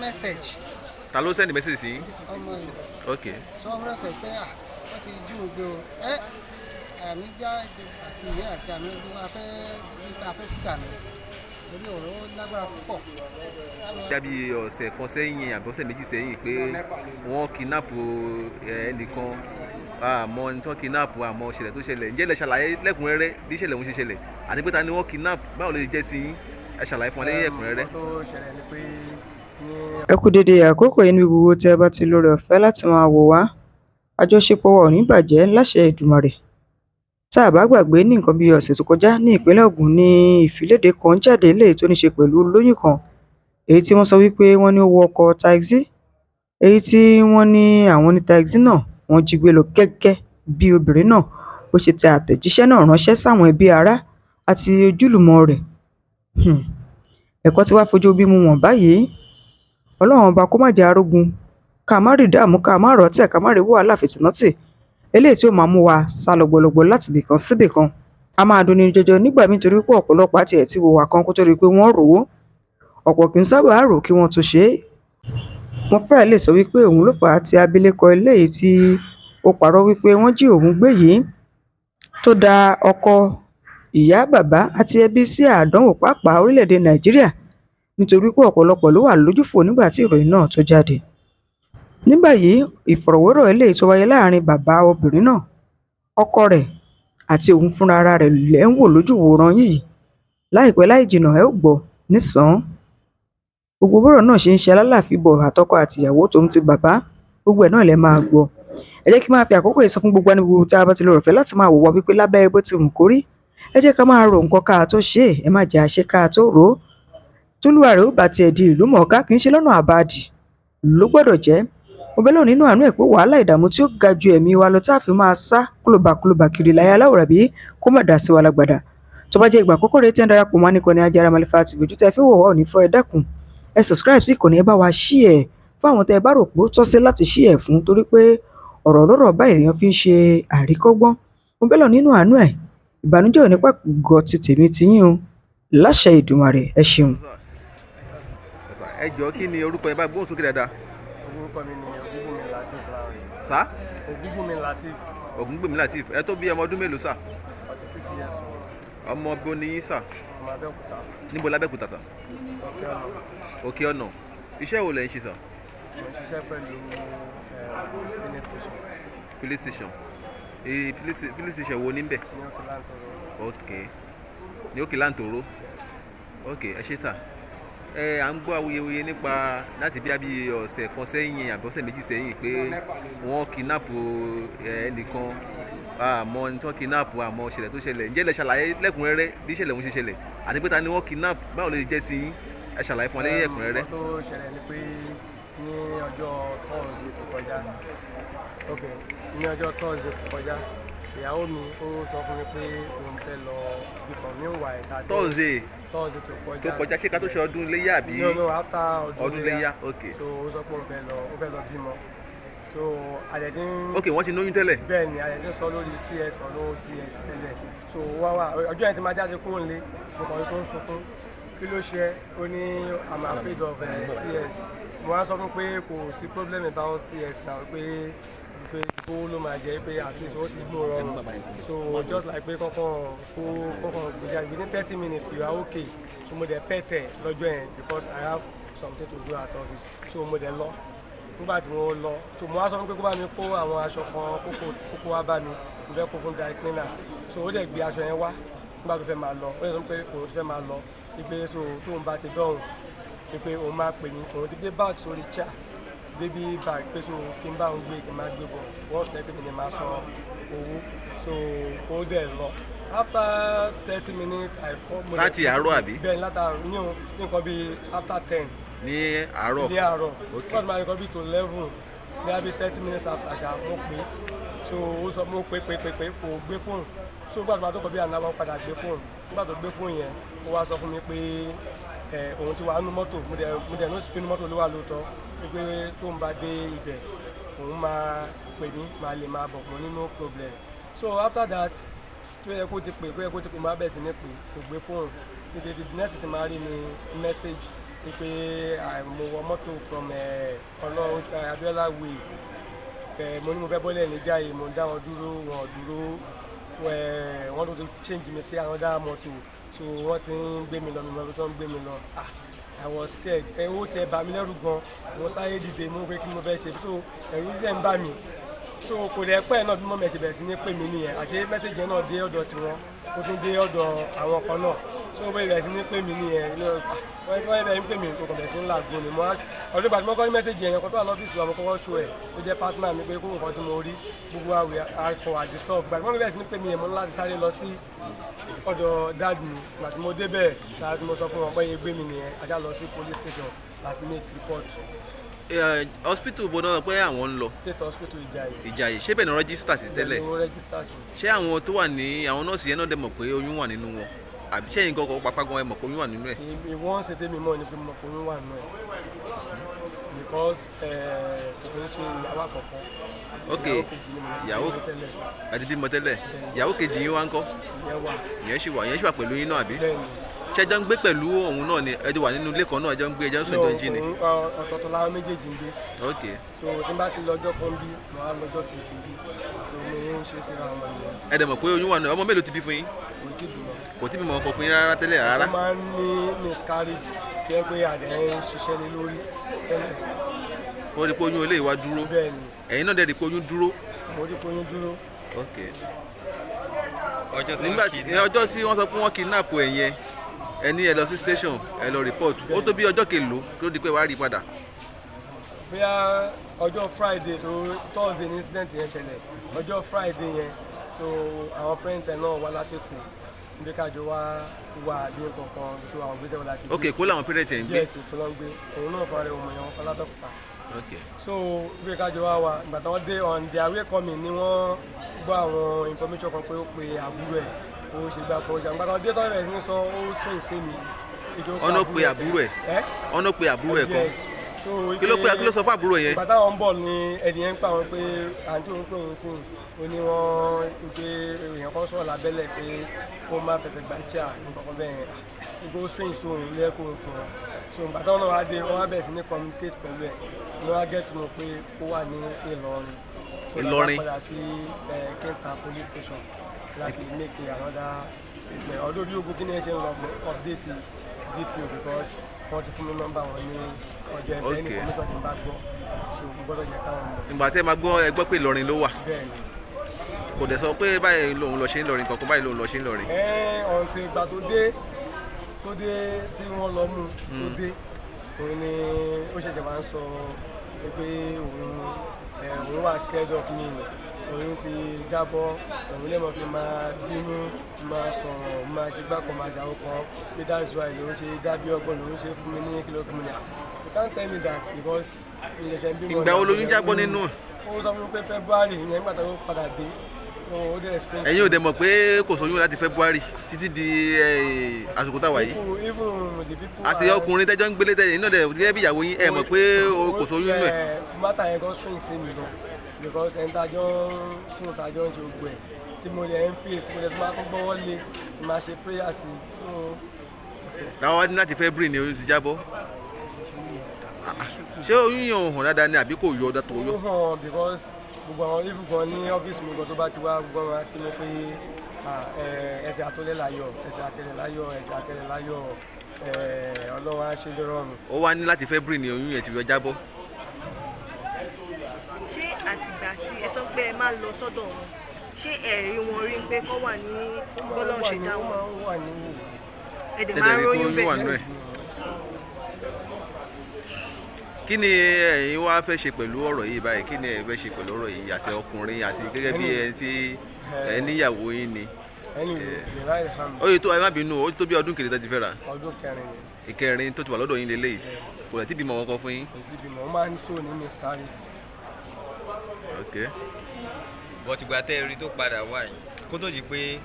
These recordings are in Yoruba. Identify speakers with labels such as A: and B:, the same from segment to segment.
A: Message.
B: Ta ló send message sí yín?
A: Ọmọ yìí. Sọ fún ọ̀sẹ̀ pé à wọ́n ti jí òun gbé o. Ẹ́ àmì já àti ìyá àti àmì afẹ́ nípa afẹ́ fúgà mi torí ọ̀rọ̀ ó lágbára púpọ̀.
B: Jábí ọ̀sẹ̀ kan sẹ́yìn àbí ọ̀sẹ̀ 2 sẹ́yìn pé wọ́n kidnap ẹnìkan, àmọ́ ẹni tí wọ́n kidnap, àmọ́ ìṣẹ̀lẹ̀ tó ṣẹlẹ̀. Ǹjẹ́ lẹ ṣàlàyé lẹ́kùnrẹ́rẹ́ bí ìṣẹ̀lẹ̀ òun ṣe ṣẹlẹ̀ àti pé ta ni wọ́n kidnap, báwo ló ṣe jẹ́ sí yín? Ẹ ṣàlàyé fún wa lẹ́yìn ẹ̀kúnrẹ́rẹ́.
C: Nǹkan tó ṣẹlẹ̀ ni pé ní
D: Ẹ kú dédé àkókò yìí níbi gbogbo tí ẹ bá ti lóore ọ̀fẹ́ láti máa wò wá. Àjọṣepọ̀ wa ò ní bàjẹ́ láṣẹ Èdùmàrè. Tá a bá gbàgbé, ní nǹkan bíi ọ̀sẹ̀ tó kọjá ní ìpínlẹ̀ Ògùn ní ìfìlédè kan jáde léyìí tó ní ṣe pẹ̀lú olóyún kan, èyí tí wọ́n sọ wípé wọ́n ní ó wọ ọkọ̀ táìsì, èyí tí wọ́n ní àwọn ní táìsì náà wọ́n jí gbé lọ, gẹ́gẹ́ bí obìnrin náà bó ṣe tẹ àtẹ̀jíṣẹ́ náà ránṣẹ́ sáwọn ẹbí, ará àti ojúlùmọ̀ rẹ̀. Ẹ̀kọ́ tí wàá fojú bímú wọn báyìí. Ọlọ́run Ọba kó má jẹ́ arógun, ká má rí dààmú, ká má rọ́tẹ̀, ká má rí wàhálà fìtìnátì eléyìí tí ó máa mú wa sá lọ́gbọ̀lọ́gbọ̀ láti ibìkan síbìkan. A máa dunni jọjọ nígbà míì torí pé ọ̀pọ̀lọpọ̀ àti ẹ̀ tí wo wà kan kó tó rí i pé wọ́n rò ó. Ọ̀pọ̀ kì í sábà rò kí wọ́n tó ṣe é. Mo fẹ́ẹ̀ lè sọ wípé òun ló fà á tí abilékọ eléyìí tí ó parọ́ wípé wọ́n jí òun gbé yìí tó da ọkọ, ìyá, bàbá àti ẹbí sí àdánwò, pàápàá orílẹ̀-èdè Nàìjíríà, nítorí pé ọ̀pọ̀lọpọ̀ ló wà lójúfò nígbà tí ìròyìn náà tó jáde. Ní báyìí, ìfọ̀rọ̀wérọ̀ eléyìí tó wáyé láàrin bàbá obìnrin náà, ọkọ rẹ̀ àti òun fúnra rẹ̀ lẹ́ ń wò lójúwòrán yìí. Láìpẹ́ láì jìnnà, ẹ ó gbọ́ nísàn-án gbogbo bọ́rọ̀ náà ṣe ń ṣe alálàáfíbọ̀ àtọkọ àtìyàwó tòun ti bàbá, gbogbo ẹ̀ náà lẹ máa gbọ́. Ẹ jẹ́ kí n máa fi àkókò yìí sọ fún gbogbo wa ní gbogbo tá a bá ti lóore ọ̀fẹ́ láti máa wò wá wípé lábẹ́ bó ti wù kó rí, ẹ jẹ́ ká máa ro nǹkan ká tó ṣe é. Ẹ má jẹ́ àṣẹ ká tó rò ó. Tólúwa rẹ̀ ó bá tiẹ̀ di ìlú mọ̀ọ́ká, kì í ṣe lọ́nà àbáàdì ló gbọ́dọ̀ jẹ́. Mo bẹ̀ Ọlọ́run nínú àánú ẹ̀ pé wàhálà, ìdààmú tí ó ga ju ẹ̀mí wa lọ tá a fi máa sá kólòbàkólòbà kiri láyé aláwòrán bí kó má dà sí wa lágbàdà. Tó bá jẹ́ ìgbà àkọ́kọ́ rẹ̀ tí ẹ ń darapọ̀ mọ́ níkànnì Ajára Malifa TV, ojú tẹ́ fi ń wò wá ò ní fọ́. Ẹ dákun, ẹ subscribe sí ìkànnì, ẹ bá wa share fún àwọn tẹ́ ẹ bá rò pé ó tọ́ sí láti share fún, torí pé ọ̀rọ̀ ọlọ́rọ̀ báyìí èèyàn fi ń ṣe àríkọ́gbọ́n. Mo bẹ̀ Ọlọ́run nínú àánú ẹ̀, ìbànújẹ́ ò ní pàgọ́ ti tèmi tiyín o láṣẹ Èdùmàrè. Ẹ ṣeun.
B: Ẹ jọ̀ọ́, kí ni orúkọ yẹn bá gbóhùn sókè dáadáa?
C: Orúkọ mi ni Ògúnbùnmi Lateef Láre.
B: Sá?
C: Ògúnbùnmi Lateef.
B: Ògúngbèmí Lateef. Ẹ tó bí ọmọ ọdún mélòó, sà?
C: 46 years old.
B: Ọmọ bó ni yín, sà?
C: Ọmọ Abẹ́òkúta.
B: Níbo lábẹ́òkúta, sà?
C: Òkè Ọ̀nà.
B: Òkè Ọ̀nà. Iṣẹ́ wo lẹ̀ ń ṣe, sà?
C: Mo ń ṣiṣẹ́ pẹ̀lú filling station.
B: Police station? Ee, police station wo níbẹ̀?
C: Ní Òkè Láǹtọ̀rọ̀.
B: Ok, ní Òkè Láǹtòrò. Ok, ẹ ṣé, sà. Ẹ à ń gbọ́ awuyewuye nípa láti bí abí ọ̀sẹ̀ kan sẹ́yìn àbí ọ̀sẹ̀ 2 sẹ́yìn pé wọ́n kidnap ẹnìkan, àmọ́ ẹni tí wọ́n kidnap, àmọ́ ìṣẹ̀lẹ̀ tó ṣẹlẹ̀. Ǹjẹ́ lẹ ṣàlàyé lẹ́kùnrẹ́rẹ́ bí ìṣẹ̀lẹ̀ òun ṣe ṣẹlẹ̀ àti pé ta ni wọ́n kidnap, báwo ló ṣe jẹ́ sí yín? Ẹ ṣàlàyé fún wa lẹ́yìn ẹ̀kúnrẹ́rẹ́.
C: Nǹkan tó ṣẹlẹ̀ ni pé ní ọjọ́ Thursday tó kọjá, ok, ní ọjọ́ Thursday tó kọjá, ìyàwó mi ó sọ fún mi pé òun fẹ́ lọ ibìkan ní ìwà ẹ̀ta.
B: Thursday?
C: Thursday tó kọjá.
B: Tó kọjá, ṣé ká tó ṣe ọdún iléyà àbí?
C: No, after.
B: Ọdún iléyà, ok.
C: So ó sọ pé òun fẹ́ lọ, ó fẹ́ lọ bímọ, so àjẹ̀dí ń
B: Ok, wọ́n ti lóyún tẹ́lẹ̀?
C: Bẹ́ẹ̀ ni, àjẹ̀dí sọ lórí CS ọ̀nà CS tẹ́lẹ̀. So wá wá ọjọ́ yẹn ti máa jáde kúrò nílé, mo kàn ní tó ń sunkún, kí ló ṣe? Ó ní, "I'm afraid of CS." Mo wá sọ fún pé kò sí problem about CS now, pé owó ló máa jẹ́, pé at least ó ti mú rọrùn, so just like pé kọ́kọ́ kó kọ́kọ́ gbèjà, within 30 minutes you are okay. So mo dẹ̀ pẹ̀tẹ̀ lọ́jọ́ yẹn because I have something to do at office, so mo dẹ̀ lọ. Nígbà tí mo lọ, so mo wá sọ fún pé kó bá mi kó àwọn aṣọ kan, kókó wá bá mi, mo fẹ́ kó fún dry cleaner. So ó dẹ̀ gbé aṣọ yẹn wá. Nígbà tó fẹ́ máa lọ, ó dẹ̀ sọ pé òun ti fẹ́ máa lọ, wípé so tóun bá ti dọ̀hùn, wípé òun máa pè mí, òun ti gbé bag sórí chair, baby bag, pé so kí n bá òun gbé, kí n máa gbé bọ̀, wọ́n sọ pé kí n máa san owó. So ó dẹ̀ lọ. After 30 minutes I call mo dẹ̀-
B: Láti àárọ̀, àbí?
C: Bẹ́ẹ̀ ni, látàárọ̀, ní òun ní nǹkan bíi after 10.
B: Ní àárọ̀?
C: Ní àárọ̀.
B: Ok.
C: Wọ́n ti máa ní nǹkan bíi to 11 ní àbí 30 minutes after ṣá, mo pè é. So ó sọ, mo pè pè pè pè, kò gbé fóònù. So nígbà tó máa tó kọ bí àná, wọn padà gbé fóònù. Nígbà tó gbé fóònù yẹn, ó wá sọ fún mi pé ẹ òun ti wà nínú mọ́tò. Mo dẹ̀ notice pé nínú mọ́tò ló wà lóòótọ́, wípé tóun bá dé ibẹ̀, òun máa pè mí, máa lè máa bọ̀. Mo ní no problem. So after that, tó yẹ kó ti pè, tó yẹ kó ti pè, máa bẹ̀ sí ní pè, kò gbé fóònù tètè. The next thing máa rí ni message. Wípé mo wọ mọ́tò from Ọlọ́run Abiola Way. Mo ní mo fẹ́ bọ́lẹ̀ ní Ìjàyè, mo dá wọn dúró, wọn ò dúró. Wọ́n tó ti change mi sí another mọ́tò, so wọ́n ti ń gbé mi lọ, mi mọ̀ bí wọ́n ń gbé mi lọ. Ah, I was scared. Ẹ ó tiẹ̀ bà mí lẹ́rù gan. Mo sáré dìde, mo pé kí mo fẹ́ ṣe, so ẹ̀rù dẹ̀ ń bà mí. So kò lè pẹ́ náà bí mọ́mí ẹ̀ ṣe bẹ̀rẹ̀ sí ní pè mí nìyẹn, àti message yẹn náà dé ọ̀dọ̀ tiwọn, ó tún dé ọ̀dọ̀ àwọn kan náà. So bẹ́ẹ̀ bẹ̀rẹ̀ sí ní pè mí nìyẹn, wọ́n bẹ̀rẹ̀ sí ní pè mí, kò kàn bẹ̀rẹ̀ sí ní làágùn ni. Mo ọdún ìgbà tí mo kọ́ ní message yẹn kan tó wà lọ́fíìsì wa, mo kọ́kọ́ show ẹ̀ tó jẹ́ partner mi pé kó nǹkan tí mo rí gbogbo àwẹ̀ akọ̀ àdìstọ́. Ìgbà tí wọ́n bẹ̀rẹ̀ sí ní pè mí yẹn, mo ní láti sáré lọ sí ọ̀dọ̀ dad mi. Ìgbà tí mo débẹ̀, sáà tí mo sọ fún wọn pé gbé mi nìyẹn, ajá lọ sí police station láti make report.
B: Hospital bo náà pé àwọn ń lọ?
C: State Hospital Ìjàyè.
B: Ìjàyè, ṣé bẹ́ẹ̀ ni register sí tẹ́lẹ̀?
C: Bẹ́ẹ̀ ni wọ́n register sí.
B: Ṣé àwọn tó wà ní àwọn nọ́ọ̀sì yẹn náà dẹ̀ mọ̀ pé oyún wà nínú wọn, àbí ṣé ẹ̀yin gangan pápá gan ẹ mọ̀ pé oyún wà nínú ẹ̀?
C: Ìwọ́n ṣe tèmi mọ̀ ni pé mo mọ̀ pé oyún wà nínú ẹ̀ because kò ń ṣe ìyàwó àkọ́kọ́.
B: Ok.
C: Ìyàwó kejì ni mo
B: Ìyàwó
C: bí tẹ́lẹ̀.
B: Àti bímọ tẹ́lẹ̀. Ìyàwó kejì yín wá ń kọ́?
C: Ìyẹn wà.
B: Ìyẹn ṣì wà pẹ̀lú yín náà, àbí?
C: Bẹ́ẹ̀ ni.
B: Ṣé ẹjọ́ ń gbé pẹ̀lú òun náà ni? Ẹjọ́ wà nínú ilé kan náà, ẹjọ́ ń gbé, ẹjọ́ ń sùn, ẹjọ́ ń jí ni?
C: Òun, ọ̀tọ̀ọ̀tọ̀ làwọn méjèèjì ń gbé.
B: Ok.
C: So tí n bá ti lọ́jọ́ kan bí, mo á lọ́jọ́ kejì bí, so mo ń ṣe síra wọn nìyẹn.
B: Ẹ dẹ̀ mọ̀ pé oyún wà nínú. Ọmọ mélòó ti bí fún yín?
C: Kò tí ì bímọ.
B: Kò tí bímọ ọkọ fún yín rárá tẹ́lẹ̀ rárá?
C: Ó máa ń ní miscarriage tó yẹ pé àdé ń ṣiṣẹ́ lé lórí tẹ́lẹ̀.
B: Wọ́n rí pé oyún eléyìí wá dúró?
C: Bẹ́ẹ̀ ni.
B: Ẹ̀yin náà dẹ̀ rí pé oyún dúró?
C: Mo rí pé oyún dúró.
B: Ok.
E: Ọjọ́ tó
B: Nígbà tí ọjọ́ tí wọ́n sọ pé wọ́n kidnap ẹ̀ yẹn, ẹ ní ẹ lọ sí station, ẹ lọ report, ó tó bí ọjọ́ kelòó tó di pé wàá rí padà?
C: Bóyá ọjọ́ Friday tó Thursday ní incident yẹn ṣẹlẹ̀, ọjọ́ Friday yẹn. So àwọn parent ẹ̀ náà wá látẹ̀kọ̀ níbi kájọ wá wà bí kankan tó àwọn gbèsè wọn láti
B: Ok, kó làwọn parent ẹ̀ ń gbé?
C: Yes, Èkó ló ń gbé. Òun náà fúnra rẹ̀ ọmọ yẹn wọn fọlábẹ́kúta.
B: Ok.
C: So bí kájọ wá wà, ìgbà tí wọ́n dé, on their way coming ni wọ́n gbọ́ àwọn information kan pé ó pe àbúrò ẹ̀, ó ṣe gbà kan, ó ṣe àgbà kan dé tọ́lẹ̀ bẹ̀rẹ̀ sí ní sọ, ó sún ìṣe mi.
B: Ọ̀nà pe àbúrò ẹ̀?
C: Ẹ́.
B: Ọ̀nà pe àbúrò ẹ̀ kan?
C: Yes. So
B: Kí ló pe, kí ló sọ fún àbúrò yẹn?
C: Ìgbà táwọn ń bọ̀ ni ẹnì yẹn ń pa àwọn pé àǹtí òun pé òun sì ó ní wọ́n pé èèyàn kan sọ̀rọ̀ lábẹ́lẹ̀ pé kó má fẹ̀fẹ̀ gbà chíà nǹkan kan bẹ́ẹ̀ yẹn, igbó strange sóhun lẹ́kọ̀ọ́ nǹkan wọn. So ìgbà táwọn náà wá dé, wọ́n wá bẹ̀rẹ̀ sí ní communicate pẹ̀lú ẹ̀ ní wọ́n á get to know pé ó wà ní Ìlọrin. So
B: Ìlọrin.
C: láti padà sí Kẹta police station láti make another statement, although bí ogun kí ni ẹ ṣe ń lọ update DPO because wọ́n ti fún mi nọ́mbà wọn ní ọjọ́ ẹgbẹ́ ní information tí n bá gbọ́, so mo gbọ́dọ̀ jẹ́ káwọn mọ̀.
B: Ìgbà tẹ́ ẹ máa gbọ́, ẹ gbọ́ pé Ìlọrin ló wà?
C: Bẹ́ẹ̀ ni.
B: Kò dẹ̀ sọ pé báyìí lòun lọ ṣe ń lọrin kankan, báyìí lòun lọ ṣe ń lọrin?
C: Ẹ ọ̀ǹtẹ̀ ìgbà tó dé tí wọ́n lọ mú tó dé, òun ni ó ṣẹ̀ṣẹ̀ máa ń sọ pé òun wà scared of me, òun ti jábọ́, òun lè mọ̀ pé máa bínú, máa sọ̀rọ̀, máa ṣe gbá kan, máa ṣàwọ́ kan, pé that's why lòun ṣe dábí ọgbọ́n, lòun ṣe fún mi ní kìlọ̀ kìlọ̀. You can't tell me that because ìṣẹ̀ṣẹ̀ ń bímọ.
B: Ìgbà wo lóyún jábọ́ nínú ẹ̀?
C: Ó sọ fún mi pé February ìyẹn nígbà tó padà dé, so ó dẹ̀ explain.
B: Ẹ̀yin ò dẹ̀ mọ̀ pé kò sóyún láti February títí di àsìkò táwa yìí?
C: Even the people
B: Àti ọkùnrin tẹ́jọ́ ń gbélé tẹ́jọ́ náà dẹ̀ gẹ́gẹ́ bí ìyàwó yín, ẹ mọ̀ pé kò sóyún nù ẹ̀?
C: Matter yẹn gan swing sí mi gan because ẹni tá a jọ ń sùn, tá a jọ ń ṣe gbogbo ẹ̀, tí mo lè ń fi tí mo lè tó máa kó gbọ́wọ́ lé, tí máa ṣe prayer sí, so.
B: Làwọn wá ní láti February ni oyún ti jábọ́. Ṣé oyún yẹn ò hàn dáadáa ni àbí kò yọ ọ̀dà tó yọ?
C: Ó hàn because gbogbo àwọn even gan ní ọ́fíìsì mi gan tó bá ti wá, gbogbo àwọn akí mi pé ẹsẹ̀ àtọ́lẹ̀ láyọ̀, ẹsẹ̀ àtẹlẹ̀ láyọ̀, ẹsẹ̀ àtẹlẹ̀ láyọ̀, Ọlọ́run á ṣe lórọ̀rùn.
B: Ó wá ní láti February ni oyún yẹn ti yọ jábọ́.
F: Ṣé àtìgbà tí ẹ sọ pé ẹ máa lọ sọ́dọ̀ wọn, ṣé ẹ̀rí wọn rí pé kọ́ wà ní bọ́lọ́run ṣe dá wọn?
C: Ó wà ní.
F: Ẹ̀dẹ̀ máa ń
B: Tẹ́lẹ̀ rí pé
F: róyún
B: oyún wà
F: bẹ́ẹ̀.
B: nínú ẹ̀. Kí ni ẹ̀yin wá fẹ́ ṣe pẹ̀lú ọ̀rọ̀ yìí báyìí? Kí ni ẹ̀yin fẹ́ ṣe pẹ̀lú ọ̀rọ̀ yìí àti ọkùnrin àti gẹ́gẹ́ bí ẹni tí ẹ níyàwó yín ni?
C: Anyway, the right hand.
B: Ó yẹ tó, ẹ má bínú, ó tó bí ọdún kejì tó ti fẹ́ ra?
C: Ọdún kẹrin ni.
B: Ìkẹrin tó ti wà lọ́dọ̀ yín lélẹ́yìí, kò lè tí bímọ kankan fún yín?
C: Kò tí bímọ, ó máa ń sọ ní miscarriage.
B: Ok.
E: But ìgbà tẹ́ ẹ rí tó padà wá yìí, kó tó di pé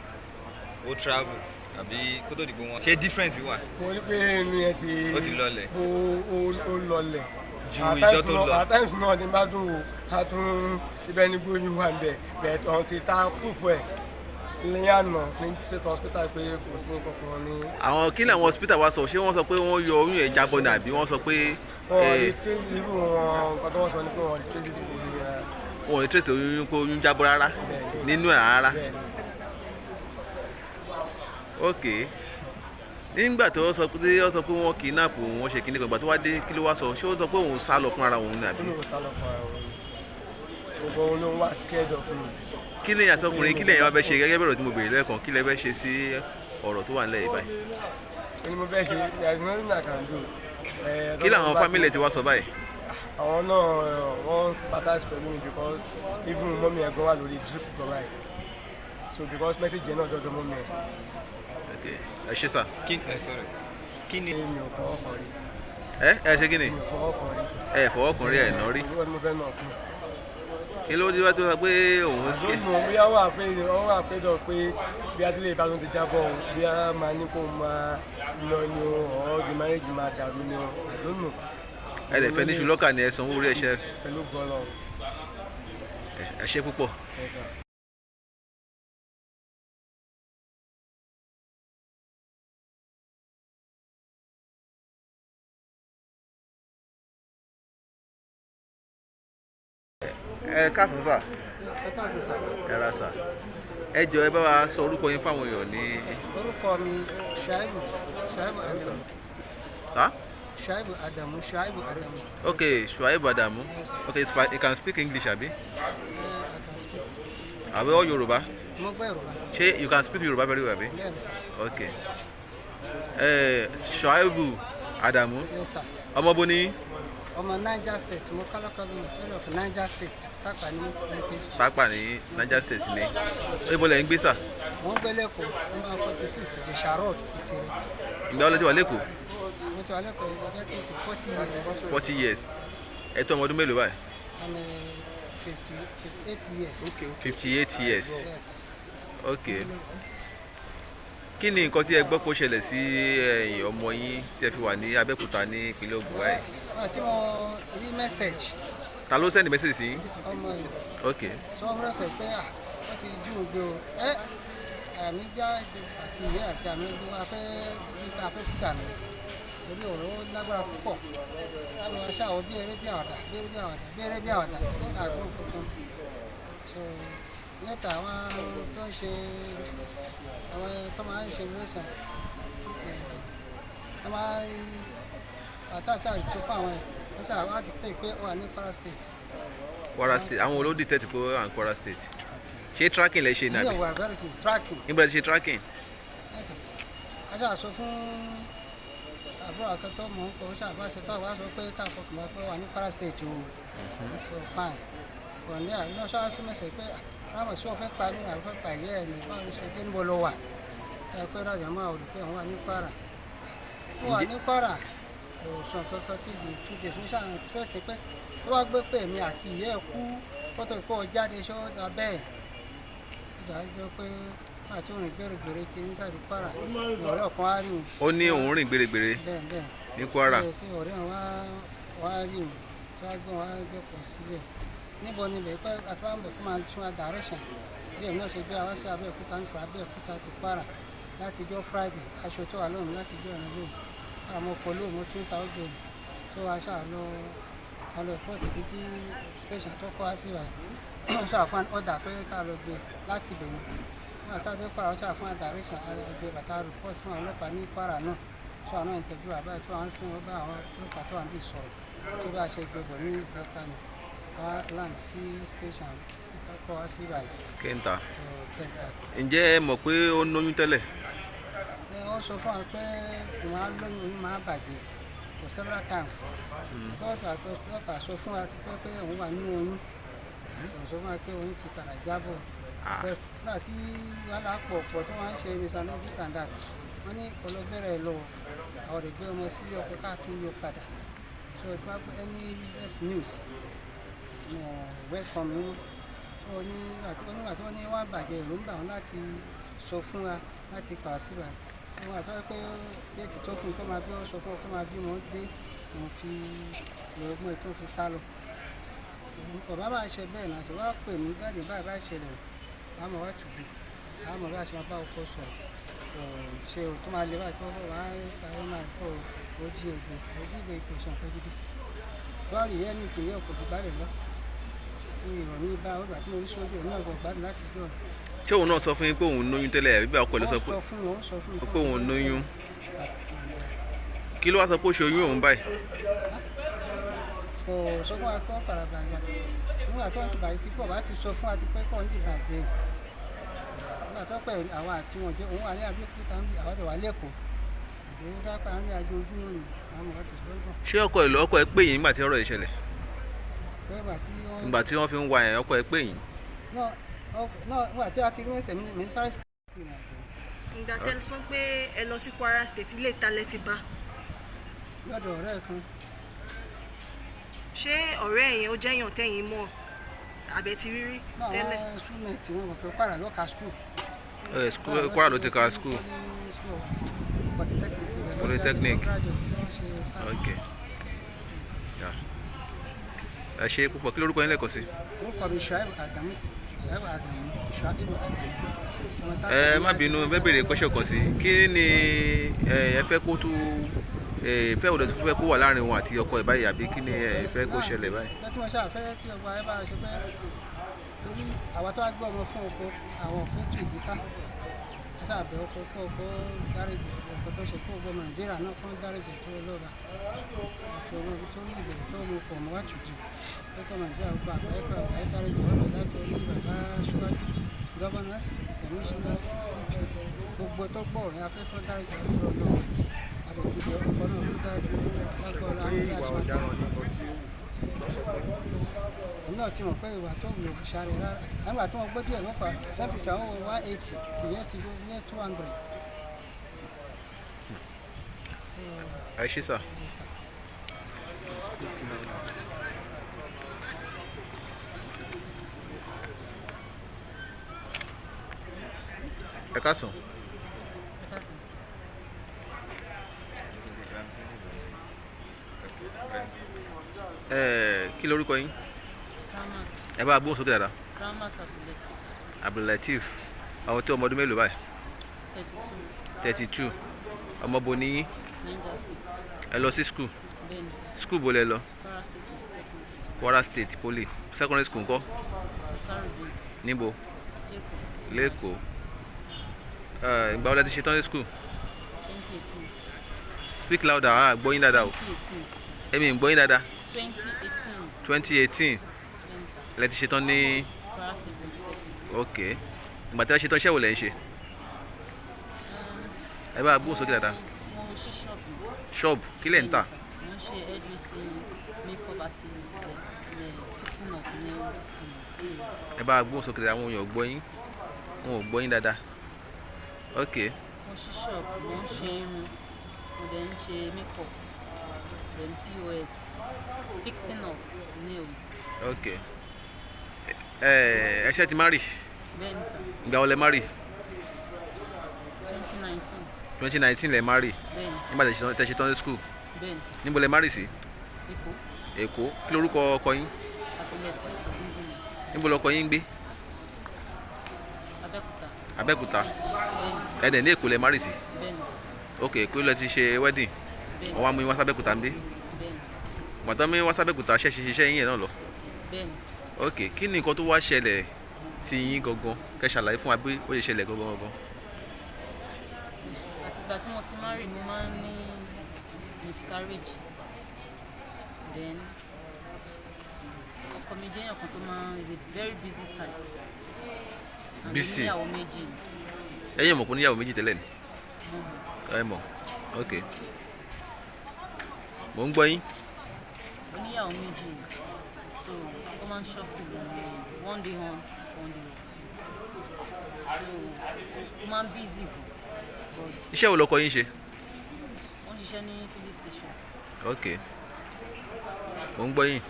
E: ó travel àbí kó tó di pé wọ́n ṣe, difference wà?
C: Mo rí pé inú yẹn ti
E: Ó ti lọlẹ̀.
C: Ó lọlẹ̀.
E: Ju
C: At
E: ìjọ́
C: times
E: tó
C: náà-
E: lọ.
C: At times náà ní bá dùn wò, a tún ibẹ̀ ní gbóyún wà ń bẹ̀, but until ta proof ẹ̀. Ní àná ní state hospital pé kò sí nǹkan kan ní.
B: Àwọn kí ni àwọn hospital wa sọ? Ṣé wọ́n sọ pé wọ́n yọ oyún ẹ̀ jábọ́ ni àbí wọ́n sọ pé
C: Wọn ò rí sí irú wọn, nǹkan tó wọ́n sọ ni pé wọ́n traces kò rí rárá.
B: Wọn ò ní trace oyún pé oyún jábọ́ rárá nínú ẹ̀ rárá?
C: Bẹ́ẹ̀ ni.
B: Ok, nígbà tó sọ pé wọ́n sọ pé wọ́n kidnap òun, wọ́n ṣe kíní kan, ìgbà tó wá dé, kí ló wá sọ? Ṣé ó sọ pé òun sá lọ fúnra òun ni àbí?
C: Ó lóun sá lọ fún ara òun, gbogbo òun ló ń wá scared of me.
B: Kí lẹ́yìn àtọkùnrin, kí lẹ́yìn wá fẹ́ ṣe gẹ́gẹ́ bẹ̀rẹ̀ tí mo béèrè lẹ́ẹ̀kan, kí lẹ fẹ́ ṣe sí ọ̀rọ̀ tó wà nílẹ̀ yìí báyìí?
C: Kí ni mo fẹ́ ṣe? There is nothing I can do.
B: Kí làwọn family ti wá sọ báyìí?
C: Àwọn náà wọ́n sympathize pẹ̀lú mi because even mummy ẹ̀ gan wà lórí drip gan báyìí, so because message yẹn náà dọ́dọ̀ mummy ẹ̀.
B: Ok, ẹ ṣé sà.
E: Kí ẹ sọ̀rọ̀, kí ni
C: Pé mi ò fọwọ́ kan rí.
B: Ẹ ṣe kí ni?
C: Mi ò fọwọ́ kan rí.
B: Ẹ fọwọ́ kan rí, ẹ nà rí?
C: Ìwọ ni mo fẹ́ nà fún.
B: Kí ló dé wá tó sọ pé òun
C: I don't know bóyá wà pé wọ́n wà pé dọ̀ pé bí adílé ìbátan ti jábọ̀ o, bí a máa ní kó máa lọ ni o, or the marriage máa dàrú ni o, I don't know.
B: Ẹ lè fẹ́ níṣu lọ́kà ni ẹ sanwó orí ẹ̀ṣẹ̀.
C: Pẹ̀lú gbọ́lọ̀.
B: Ẹ ṣé púpọ̀.
C: Yes, sir.
B: Ẹ káàsán sà.
A: Ẹ káàsán sà.
B: Ẹ ra sà. Ẹ jọ̀ọ́, ẹ bá wa sọ orúkọ yín fáwọn èèyàn ní.
A: Orúkọ mi Shaibu Adamu.
B: Ha?
A: Shaibu Adamu, Shaibu Adamu.
B: Ok, Shuaib Adamu. Ok, you can speak English, àbí?
A: I can speak.
B: Àbí all Yorùbá?
A: Mo gbọ́ Yorùbá.
B: Ṣé you can speak Yorùbá very well, àbí?
A: Bẹ́ẹ̀ ni sà.
B: Ok, Shuaibu Adamu.
A: Yes, sir.
B: Ọmọ bo ní?
A: Ọmọ Niger State, mo kọ́ lọ́kọ́ gómìnà of Niger State, Tápà ní Nípe.
B: Tápà ní Niger State ní. Ibo lẹ̀ ń gbé sà?
A: Mo ń gbé l'Ékòó, number 46 Ìjẹ̀ṣà Road, Ìtìrẹ.
B: Ìgbà wo lẹ ti wà l'Ékòó?
A: Mo ti wà l'Ékòó getting to 40 years.
B: 40 years. Ẹ tó ọmọ ọdún mélòó báyìí?
A: I'm 58 years.
B: 58 years.
A: Yes.
B: Ok, kí ni nǹkan tí ẹ gbọ́ pé ó ṣẹlẹ̀ sí ẹ̀yìn ọmọ yín tí ẹ fi wà ní Abẹ́òkúta ní ìpínlẹ̀ Ògùn báyìí?
A: Wọ́n tí mo rí message.
B: Ta ló send message sí yín?
A: Ọmọ yìí.
B: Ok.
A: Sọ wọ́n rẹ̀ pé à wọ́n ti jí òun gbé o, ẹ́ àmì já àti ìyá àti àmì gbogbo afẹ́ nípa afẹ́ fúta mi torí ọ̀rọ̀ ó lágbára púpọ̀ láwọn aṣáwọ̀ bí eré bí àwàdà, bí eré bí àwàdà, bí eré bí àwàdà ní àgbo kankan. So lẹ́tà àwọn tó ń ṣe, àwọn tó máa ń ṣe relation tó máa ń àtàtà tó fún àwọn ẹ̀ wọ́n ṣàwọn àdìtẹ̀ pé ó wà ní Kwara State.
B: Kwara State. Àwọn olódì tẹ́tí pé ó wà ní Kwara State, ṣé tracking lẹ ṣe ní àbí?
A: Yeah, we are very good tracking.
B: Níbo lẹ ti ṣe tracking?
A: A ṣáà sọ fún àbúrò akẹ́tọ́ mọ̀ ń kọ́, ó ṣáà bá ṣe tó àwọn aṣọ pé ká fọkàn bá pé wà ní Kwara State o. So fine, wọ́n ní àná ṣáà sí mẹ́sẹ̀ pé rámọ̀ sí wọ́n fẹ́ pa mí àbí fẹ́ pa ìyá ẹ̀ ní báwo ló ṣe dé, níbo ló wà, ẹ pé rájà máa rò pé òun wà ní Kwara, ó wà ní Kwara, kò sàn kankan tí di 2 days. Mo ṣáà ń tírẹ̀tì pé tó wá gbé pé èmi àti ìyá ẹ̀ kú fọ́tò ìkó jáde ṣó abẹ́ ẹ̀ ìjà gbé pé àti òrìn gbèrègbèrè kiri sáà Kwara ọ̀rẹ́ ọ̀kan á rí òun.
B: Ó ní òun rìn gbèrègbèrè
A: Bẹ́ẹ̀ bẹ́ẹ̀.
B: ní Kwara.
A: Bẹ́ẹ̀ tí ọ̀rẹ́ wa wá rí òun tí wàá gbé wọn á jókòó sílẹ̀ níbo níbẹ̀ pé àtúwàbọ̀ kó máa tún wa direction bí èmi náà ṣe gbé wa sí Abẹ́òkúta ń fa Abẹ́òkúta ti Kwara láti jọ́ Friday, aṣọ tó wà lóhùn láti jọ́ ìrìn bẹ́ẹ̀ àmọ́ fọlọ́ mo tún sáwọ́ gbé tó wá ṣáà lọ àlọ́ ẹ̀kọ́ tìbí tí station tó kọ́ wá sí wa ṣáà fún ọ̀dà pé ká lọ gbé láti bẹ̀yìn wọn àtàdé Kwara ṣáà fún direction gbé bàtà report fún àwọn ọlọ́pàá ní Kwara náà tó àwọn interview àbáyé tó àwọn sìn wọn bá àwọn ọlọ́pàá tó wà níbi sọ̀rọ̀ tó bá ṣe gbé bọ̀ ní ìjẹta ni àwa land sí station ìtọ́kọ̀ wá sí ìbàdàn.
B: Kẹta.
A: Kẹta.
B: Ǹjẹ́ ẹ mọ̀ pé ó lóyún tẹ́lẹ̀?
A: Ẹ ó sọ fún wa pé òun á lóyún, òun máa bàjẹ́ for several times. Tọ́pà sọ fún wa pé òun wà nínú oyún, òun sọ fún wa pé oyún ti padà jábọ̀. Nígbà tí wàhálà pọ̀ pọ̀ tó wọ́n ń ṣe misunderstanding this and that, wọ́n ní ọlọ́bẹ̀rẹ̀ lọ àwọn ọ̀rẹ́ gbé ọmọ sílé ọkọ káàtó yọ padà. So if wọ́n any useless news, mo welcome yín. Tó ní onígbà tí wọ́n ní wọ́n bàjẹ́ èròǹgbà wọn láti sọ fún wa láti kà sí wa wọn àti wọn pé déètì tó fún un kó máa bí ó sọ fún un kó máa bí wọn dé òun fi lọ́gbọ́n tó fi sá lọ. Bàbá bá ṣe bẹ́ẹ̀ náà ṣe wá pè mí jáde báyìí báyìí ṣẹlẹ̀ o, àmọ́ wá tùbí. Àwọn ọmọ bá ṣe máa bá ọkọ sọ̀rọ̀ kò ṣe o tó máa lè báyìí pé wọ́n á parí máa kó o jí ègbè o jí ìgbè kò ṣe nǹkan gidi. Tó bá rí ìyẹn nísìnyí ọkọ̀ kò bá lè lọ. Ní ìrọ̀mí bá ó gbà tí mo rí sójú ẹ̀ náà kò gbádùn láti gbọ́.
B: Ṣé òun náà sọ fún yín pé òun lóyún tẹ́lẹ̀ àbí bá ọkọ ẹ̀ ló sọ
A: Ó sọ fún mi, ó sọ fún mi
B: pé òun lóyún? Kí ló wá sọ pé ó ṣe oyún òun báyìí?
A: Kò sọ fún wa pé ó padà bàjẹ́ nígbà tó ń ti bàjẹ́ tí pọ̀ bá ti sọ fún wa ti pé kò ń ti bàjẹ́ nígbà tó pẹ̀ àwa àti wọn jẹ́ òun wà ní Abẹ́òkúta ń bí àwọn ti wà lẹ́kọ̀ọ́ èyí tó pa ní àjọ ojúmọ́ ni àwọn ọmọ ti sọ fún
B: Ṣé ọkọ ẹ̀ lọ ọkọ ẹ̀ pè yín nígbà tí ọ̀rọ̀ yìí ṣẹlẹ̀?
A: pé ìgbà tí wọ́n
B: Ìgbà tí wọ́n fi ń wa ẹ̀ ọkọ ẹ̀ pè yín?
A: náà náà nígbà tí a ti rí ẹsẹ̀ mi ń sáré sí ìrìnàjò.
F: Ìgbà tẹ́ sọ pé ẹ lọ sí Kwara State, ilé ìtalẹ̀ ti bá?
A: Lọ́dọ̀ ọ̀rẹ́ kan.
F: Ṣé ọ̀rẹ́ yẹn ó jẹ́yàn tẹ́yìn mọ̀ àbẹ̀ ti rírí
A: náà
F: tẹ́lẹ̀?
A: Àwọn súnmẹ̀tì wọn kò pé Kwara lọ́ka school.
B: Ẹ Kwara ló ti ka school.
A: Polytechnic.
B: Polytechnic. Ok. Yeah. Ẹ ṣe púpọ̀. Kí lórúkọ yín lẹ́ẹ̀kan sí?
A: Orúkọ mi Shuaib Adamu, Shuaib Adamu, Shuaib Adamu.
B: Ẹ má bínú, bẹ́ẹ̀ bèrè question kan sí. Kí ni ẹ fẹ́ kó tú ẹ fẹ́ òde tó fẹ́ kó wà láàrin òun àti ọkọ ẹ̀ báyìí, àbí kí ni ẹ fẹ́ kó ṣẹlẹ̀ báyìí?
A: Ẹ tí wọ́n ṣáà fẹ́ kí ọgbà ẹ bá ṣe pé torí àwa tó wá gbé ọmọ fún oko àwọn òfin tù ìdíkà ẹ ṣáà bẹ oko kó oko dáríjì oko tó ṣe kó gbọmọ Nàìjíríà náà kó dáríjì tó lọ́ba àfi ọmọ ibi tó rí ìbẹ̀rù tó mú kọ̀ mọ́ wá tùdù pé kọ́ Nàìjíríà gbọ́ àgbáyé kọ́ àgbáyé dáríjì wọ́n bẹ̀ láti orí bàbá síwájú, governors, commissioners, CP, gbogbo tó gbọ́ ọ̀rẹ́ afẹ́kọ́ dáríjì tó lọ́ba àdètí bẹ ọkọ náà kó dáríjì lágbọ́ọ̀lá
E: Pé ìwà ọ̀daràn ní nǹkan tí ó wù lọ sọ fún yín?
A: Èmi náà ti mọ̀ pé ìwà tó wù ọ́ sáré rárá nígbà tí wọ́n gbé díẹ̀ ló pa temperature wọn 180 tìyẹ́ ti yẹ 200.
B: Ẹ ṣé sà. Ẹ káàsán. Ẹ kí lorúkọ yín?
G: Ramat.
B: Ẹ bá a gbóhùn sókè dáadáa.
G: Ramat Abdulateef.
B: Abdulateef, àwọn tí ọmọ ọdún mélòó báyìí?
G: 32.
B: 32. Ọmọ bo ní yín?
G: Niger State.
B: Ẹ lọ sí school?
G: Bẹ́ẹ̀ni.
B: School bo lẹ lọ?
G: Kwara State Polytechnic.
B: Kwara State Poly. Secondary school ńkọ́?
G: Isarudin.
B: Níbo?
G: Lẹ́kọ̀ọ́.
B: Lẹ́kọ̀ọ́. Ẹ ìgbà wo lẹ ti ṣe tán ní school?
G: 2018.
B: Speak louder, ah, gbọ́ yín dáadáa o.
G: 2018.
B: Èmi ń gbọ́ yín dáadáa.
G: 2018.
B: 2018.
G: Bẹ́ẹ̀ni sà.
B: Lẹ ti ṣe tán ní?
G: Kwara State Polytechnic.
B: Ok. Ìgbà tí wọ́n ṣe tán, iṣẹ́ wo lẹ ń ṣe? Ẹ bá a gbóhùn sókè dáadáa.
G: Mo ṣí ṣọ́ọ̀bù.
B: Ṣọ́ọ̀bù, kí lẹ̀ ń tà?
G: Bẹ́ẹ̀ni sà. Mo ń ṣe hairdressing, makeup artist, fixing of nails and nails.
B: Ẹ bá a gbóhùn sókè dáadáa, àwọn èèyàn ò gbọ́ yín. Wọn ò gbọ́ yín dáadáa. Ok.
G: Mo ṣí ṣọ́ọ̀bù, mo ń ṣe irun, mo dẹ̀ ń ṣe makeup, then POS, fixing of nails.
B: Ok. Ẹ ṣé ti marry?
G: Bẹ́ẹ̀ni sà.
B: Ìgbà wo lẹ marry?
G: 2019.
B: 2019 lẹ marry?
G: Bẹ́ẹ̀ni.
B: Nígbà tẹ́ ṣe tán ní school?
G: Bẹ́ẹ̀ni.
B: Níbo lẹ marry sí?
G: Èkó.
B: Èkó. Kí lorúkọ ọkọ yín?
G: Abdulateef Ogunbunmi.
B: Níbo lọkọ yín ń gbé?
G: Abẹ́òkúta.
B: Abẹ́òkúta.
G: Bẹ́ẹ̀ni.
B: Ẹ dẹ̀ ní Èkó lẹ marry sí?
G: Bẹ́ẹ̀ni.
B: Ok, Èkó lẹ ti ṣe wedding.
G: Bẹ́ẹ̀ni.
B: Wọ́n wá mú yín wá sábẹ́òkúta ń bí?
G: Bẹ́ẹ̀ni.
B: Ìgbà tán mú yín wá sábẹ́òkúta, ṣé ṣe iṣẹ́ yín yẹn náà lọ?
G: Bẹ́ẹ̀ni.
B: Ok, kí ni nǹkan tó wá ṣẹlẹ̀ sí yín gangan? Kẹ́ ṣàlàyé fún wa bí ó ṣe ṣẹlẹ̀ gangan gangan.
G: Àtìgbà tí mo ti marry, mo máa ń ní miscarriage. Then ọkọ mi jẹ́ èèyàn kan tó máa ń is a very busy type. And
B: Busy.
G: oníyàwó méjì ni.
B: Ẹ̀yin ò mọ̀ pé oníyàwó méjì tẹ́lẹ̀ ni?
G: Mo mọ̀.
B: Ẹ mọ̀. Ok. Mò ń gbọ́ yín.
G: Oníyàwó méjì ni. So ó máa ń shuffle lórí one day on, one day off. So ó máa ń busy gan. But
B: Iṣẹ́ wo lọkọ yín ṣe?
G: Wọ́n ń ṣiṣẹ́ ní filling station.
B: Ok. Mò ń gbọ́ yín.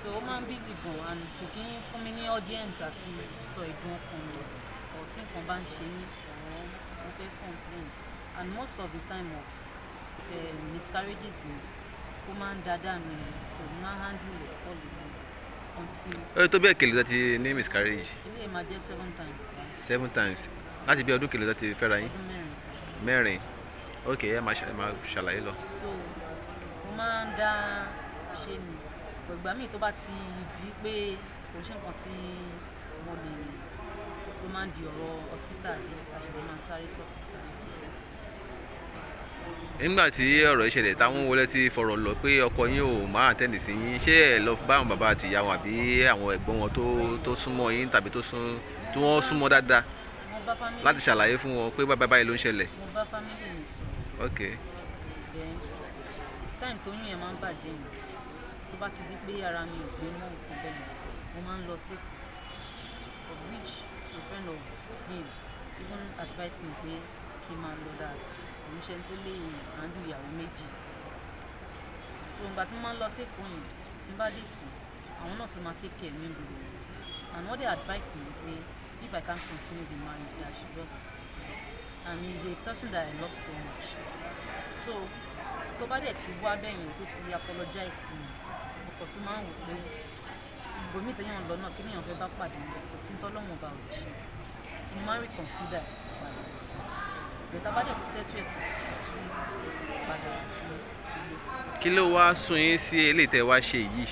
G: So ó máa ń busy gan and kò kí ń fún mi ní audience àti sọ ìdùn ọkàn mi or tí nǹkan bá ń ṣe mí or mo fẹ́ complain. And most of the time of miscarriages mi, ó máa ń dáadáa mi ni, so mo máa ń handle it all alone. Until
B: Ó tó bẹ́ẹ̀ kèlè tó ti ní miscarriage?
G: Eléyìí máa jẹ́ seven times báyìí.
B: Seven times. Láti bí ọdún kèlè tó ti fẹ́ra yín?
G: Ọdún 4 sir.
B: 4. Ok, ẹ máa ṣàlàyé lọ.
G: So mo máa ń dá ṣe ni, but ìgbà míì tó bá ti di pé kò ṣe nǹkan tí mo lè, tó máa ń di ọ̀rọ̀ hospital dé, àṣìlè máa ń sáré sọ́tún, sáré sósì.
B: Nígbà tí ọ̀rọ̀ yìí ṣẹlẹ̀, táwọn wọlé ti fọ̀rọ̀ lọ pé ọkọ yín ò máa attend sí yín, ṣé ẹ lọ bá àwọn bàbá àti ìyá wọn àbí àwọn ẹ̀gbọ́n wọn tó súnmọ́ yín tàbí tó wọ́n súnmọ́ dáadáa
G: Mo bá family
B: láti ṣàlàyé fún wọn pé báyìí báyìí ló ń ṣẹlẹ̀?
G: Mo bá family mi sọ̀rọ̀. Then time tó yún yẹn máa ń bàjẹ́ yẹn, tó bá ti di pé ara mi ò gbé mọ́ nǹkan bẹ́ẹ̀ yẹn, mo máa ń lọ sí, of which a friend of him even advise me pé kí n máa lọ, that òun ṣe tó lè handle ìyàwó méjì. So ìgbà tí mo máa ń lọ sí Èkó yẹn, tí n bá dé Èkó, àwọn náà tún máa take care mi gbogbo, and wọ́n dẹ̀ advise me pé if I can't continue the marriage, I should just, and he is a person that I love so much. So tó bá dẹ̀ ti wá bẹ́yẹn, tó ti apologize sí mi, ọkọ̀ tún máa ń wò pé ibòmíì téèyàn ń lọ náà, kí nìyàn fẹ́ bá pàdé níbẹ̀? Kò sí tọ́lọ́wọ̀n ọba ò lè ṣe. So mo máa ń reconsider padà. Bẹ̀tà bá dẹ̀ ti settle ẹ̀ tún padà wá sí ilé.
B: Kí ló wá sún yín sí eléyìí tẹ́ wá ṣe yìí?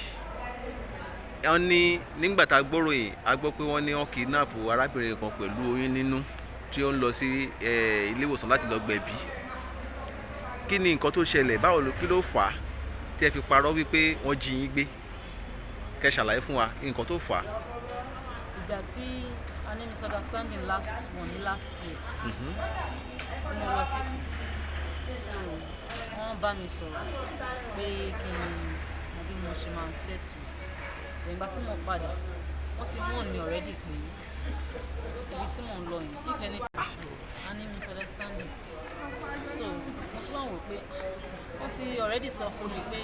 B: Wọ́n ní nígbà tá a gbọ́ròyìn, a gbọ́ pé wọ́n ní wọ́n kidnap arábìnrin kan pẹ̀lú oyún nínú tí ó ń lọ sí ilé ìwòsàn láti lọ gbẹ̀bí. Kí ni nǹkan tó ṣẹlẹ̀? Báwo ló, kí ló fà á tí ẹ fi parọ́ wípé wọ́n jí yín gbé? Kẹ́ ṣàlàyé fún wa nǹkan tó fà á.
G: Ìgbà tí a ní misunderstanding last one ní last year tí mo lọ sí, so wọ́n bá mi sọ̀rọ̀ pé kí n mọ bí mo ṣe máa ń settle. Ìgbà tí mo padà, wọ́n ti warn mi already pé ibi tí mò ń lọ yẹn, if anything, a ní misunderstanding. So mo tún wà wò pé wọ́n ti already sọ fún mi pé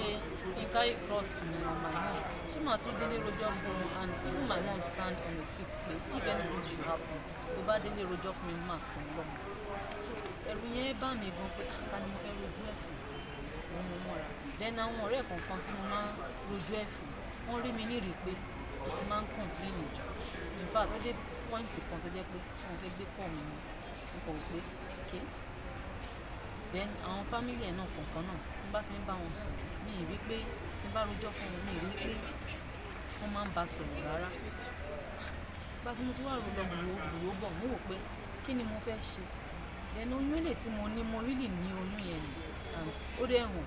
G: kí n carry cross mi on my own. Ṣé màá tún délé rojọ́ fún wọn? And even my mom stand on her feet pé if anything should happen, tó bá délé rojọ́ fún mi, máa kàn án lọ́mọ. So ẹ̀rù yẹn bá mi gan pé, ah, ta ni mo fẹ́ rojú ẹ̀ fún? Òun mo mọ́ra. Then àwọn ọ̀rẹ́ kọ̀ọ̀kan tí mo máa ń rojú ẹ̀ fún, wọ́n rí mi ní ìrì pé mo ti máa ń complain jù. In fact, ó dé point kan tó jẹ́ pé wọ́n fẹ́ gbé call mi mọ́. Mo kọ̀ wò pé okay. Then àwọn family ẹ̀ náà kọ̀ọ̀kan náà, tí n bá ti ń bá wọn sọ̀rọ̀, mi ì rí pé tí n bá rojọ́ fún wọn, mi ì rí pé wọ́n máa ń bá sọ̀rọ̀ rárá. Ìgbà tí mo tún wà rò lọ gbòòrò bọ̀, mo wò pé kí ni mo fẹ́ ṣe? Then oyún eléyìí tí mo ní, mo really ní oyún yẹn ni, and ó dẹ̀ hàn.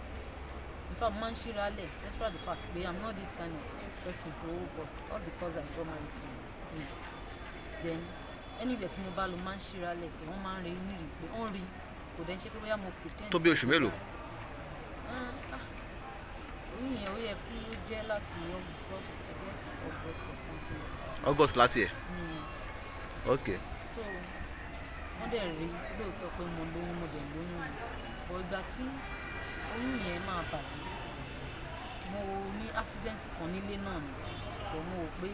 G: In fact, mo máa ń ṣíra lẹ̀ despite the fact pé I'm not this kind of person tó, but all because I got married to him. Then anywhere tí mo bá lọ, máa ń ṣíra lẹ̀, so wọ́n máa ń rí ní rí pé wọ́n rí, kò dẹ̀ ń ṣe pé bóyá mo pretend.
B: Tó bí oṣù mélòó?
G: Ah, ah, oyún yẹn, ó yẹ kí ó jẹ́ láti August, I guess August or something.
B: August last year? Ok.
G: So wọ́n dẹ̀ rí lóòótọ́ pé mo lóyún, mo dẹ̀ lóyún ni. But ìgbà tí oyún yẹn máa bàjẹ́, mo ní accident kan nílé náà ni, but mo rò pé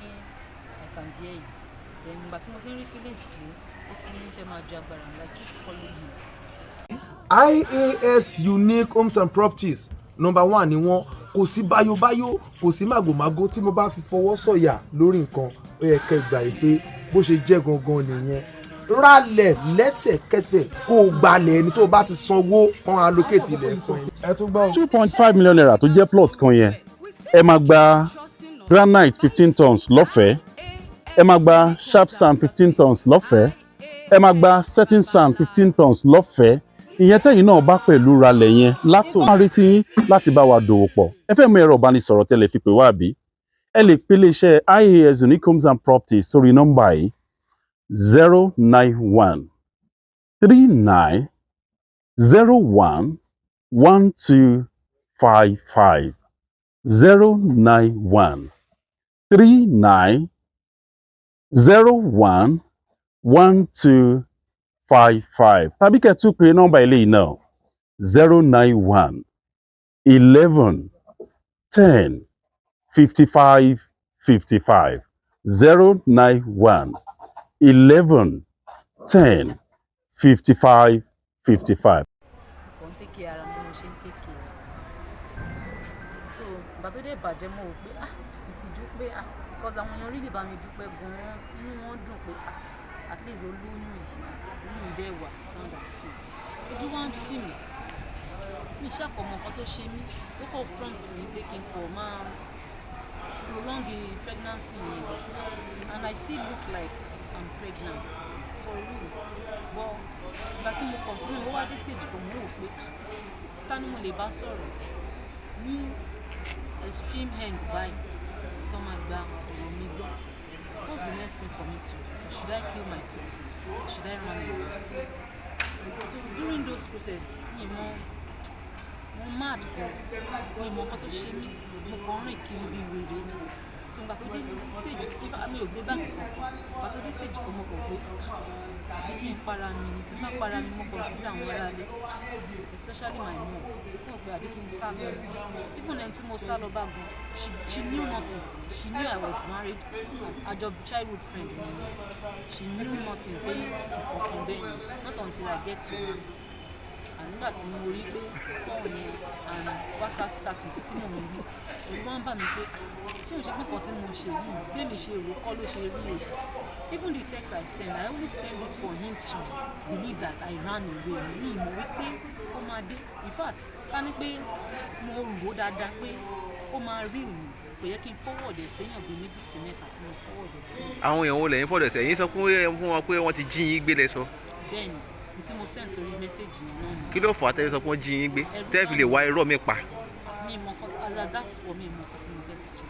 G: I can bear it. Then ìgbà tí mo ti ń rí feelings pé ó ti ń fẹ́ máa ju agbára mi, I keep calling him.
H: IAS Unique Homes and Properties, number one ni wọ́n. Kò sí báyóbáyó, kò sí màgòmágó. Tí mo bá fi fọwọ́ sọ̀yà lórí nǹkan, ó yẹ kẹ́ gbà yìí pé bó ṣe jẹ́ gangan nìyẹn. Rálẹ̀ lẹ́sẹ̀kẹsẹ̀, kó o gbalẹ̀ ẹni tó o bá ti sanwó kan allocate ilẹ̀ fún ẹ. Ẹ tún gbọ́ o.
I: ₦2.5 million tó jẹ́ plot kan yẹn, ẹ máa gba granite 15 tons lọ́fẹ̀ẹ́, ẹ máa gba sharp sand 15 tons lọ́fẹ̀ẹ́, ẹ máa gba setting sand 15 tons lọ́fẹ̀ẹ́. Ìyẹn tẹ́yìn náà bá pẹ̀lú ralẹ̀ yẹn látò máa retí yín láti bá wa dòwò pọ̀. Ẹ fẹ́ mú ẹ̀rọ ìbánisọ̀rọ̀ tẹ́lẹ̀ fi pè wá, àbí ẹ lè pe iléeṣẹ́ IAS Unique Homes and Properties sórí nọ́mbà yìí: 09139011255, 09139011255, tàbí kẹ́ ẹ tún pe nọ́mbà eléyìí náà: 09111105555, 09111105555.
G: Kò ń take care ara mi, mo ṣe ń take care. So ìgbà tó dé bàjẹ́, mo rò pé, ah, Ìtìjú pé, ah, because àwọn èèyàn really bá mi dúpẹ́ gan-an, inú wọn dùn pé, ah, at least olóyún yìí, oyún yìí dẹ̀ wà sound and sound. Ojú wa ń tì mí, mi ṣàkọmọ nǹkan tó ṣe mí tó kọ̀ prompt mi pé kí n kọ̀ máa prolong the pregnancy yẹn lọ, and I still look like I'm pregnant for real. But ìgbà tí mo continue, mo wá dé stage kan, mo wò pé, ah, ta ni mo lè bá sọ̀rọ̀ ní extreme end báyìí tó máa gba ọ̀rọ̀ mi gbọ́? What's the next thing for me to do? Should I kill myself? Should I run away? So during those process, mi mọ, mo mad gan, mi mọ nǹkan tó ṣe mí, mo kàn ń rìn kiri bí wèrè ni. So ìgbà tó dé stage, in fact, mi ò gbé báàgì kankan. Ìgbà tó dé stage kan, mo kàn pé, ah, àbí kí n para mi ni? Tí n bá para mi, mo consider àwọn aráalé, especially my mom. Mo rò pé àbí kí n sá lọ. Even ẹni tí mo sá lọ bá gan, she knew nothing. She knew I was married, àjọ childhood friend mi ni. She knew nothing pé nǹkan kan bẹ́ẹ̀ ni, not until I get to her. And nígbà tí mo rí pé call yẹn and WhatsApp status tí mò ń rí, ẹ̀rù wá ń bà mí pé, ah, ṣé òun ṣe pé nǹkan tí mo ṣe yìí, bẹ́ẹ̀ ṣe rò kọ́ ló ṣe rí o? Even the text I send, I only send it for him to believe that I ran away. Mi mọ̀ wípé ó máa dé. In fact, ká ní pé mo rò dáadáa pé ó máa rí òun, kò yẹ kí n forward ẹ̀ séèyàn bíi méjì sí mẹ́ta tí mo forward ẹ̀ sí.
B: Àwọn èèyàn wo lẹ́yìn fọ̀dọ̀ sí? Ẹ̀yin sọ pé fún wọn pé wọ́n ti jí yín gbé lẹ sọ.
G: Bẹ́ẹ̀ ni, n tí mo send sórí message yẹn náà ni.
B: Kí ló fà á tẹ́lẹ̀ sọ pé wọ́n jí yín gbé tẹ́ fi lè wá irọ́ mi pa?
G: Mi mọ̀ nǹkan as at that spot, mi mọ̀ nǹkan tí mo fẹ́ ṣe.